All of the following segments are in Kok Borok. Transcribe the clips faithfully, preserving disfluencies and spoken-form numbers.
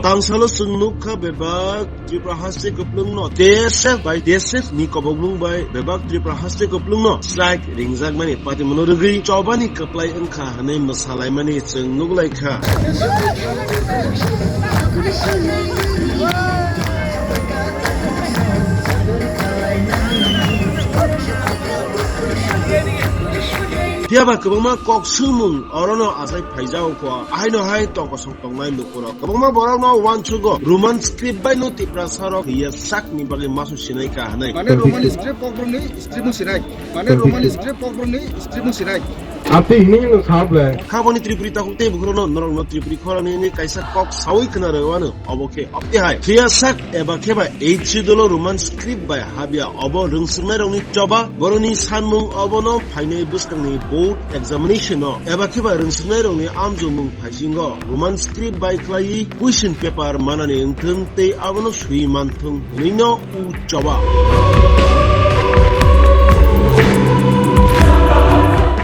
Tangsalo chwng nukha bebak Tripura haste kwplwngno T S F bai T S F ni kobokmung bai bebak Tripura haste kwplwngno strike ringjakmani patimono rwgwi chobani kwplai wngkha hwnwi mwsalaimani chwng nuklaikha. Phiyaba kwbangma kok swngmung orono achai phaijago kho, ahaino hai tongkosong tongnai lukurok. Kwbangma borokno uansugo Roman script bai no Tiprasa rok ya sakni bagwi masu sinai ka hwnwi. Mane Roman script kokborokni script no sinai. Mane Roman script kokborokni script no sinai. Ati hini no sable. Khaboni Tripuri takhuk tei bukhrono norokno Tripuri khorangni hwnwi kaisa kok sawi khna rwano. Obo khe opti hai. Phiya sak eba kheba H C dolo Roman script bai habya obo rwngswrwngnairokni choba. Boroni sanmung obono phainai bwskangni board examination o eba kheba rwngswrwngnairokni amjokmung phaisingo Roman script bai khlaiwi question paper manani wngthwng tei abono swi manthwng hwnwino u choba.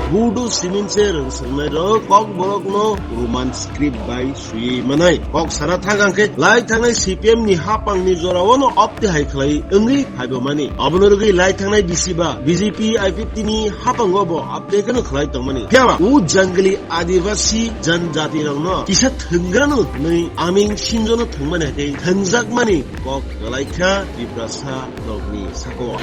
Board o simin se rwngswrwngnairok kokborokno Roman script bai swiwi manai. Kok sana thang ang khe lai thangnai C P M ni hapang ni jora o no opti hai khlai wngwi phaibo mani. Abono rwgwi lai thangnai bisi ba B J P I P F T ni hapang o bo opti khe no khlai tong mani. Phiya ba u jangli adivasi janjati rok no kisa thwnggra no hwnwi aming sinjo no thwng mani hai khe thwngjak mani kok kwlai kha Tiprasa rokni sako.